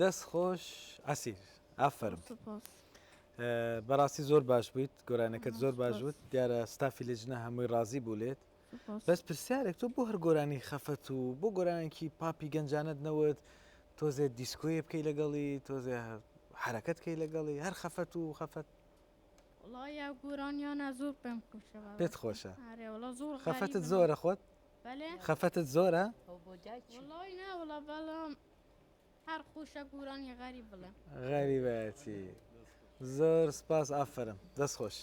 دەست خۆش عەسیر ئافەرم. بەڕاستی زۆر باش بوویت گۆرانەکەت زۆر باش بوو دیارە ستافی لجنە هەمووی ڕازی بوو لێت بەس پرسیارێک تۆ بۆ هەر گۆرانی خەفەت و بۆ گۆرانێکی پاپی گەنجانت نەوت تۆزێ دیسکۆیە بکەی لەگەڵی تۆزێ حرەکەت کەی لەگەڵی هەر خەفەت و خەفەت پێت خۆشە خەفەتت زۆرە خۆت خەفەتت زۆرە؟ هەر خۆشە گۆرانی غەریب بڵێم. غەریبایەتی زۆر سپاس ئافەرم دەست خۆش.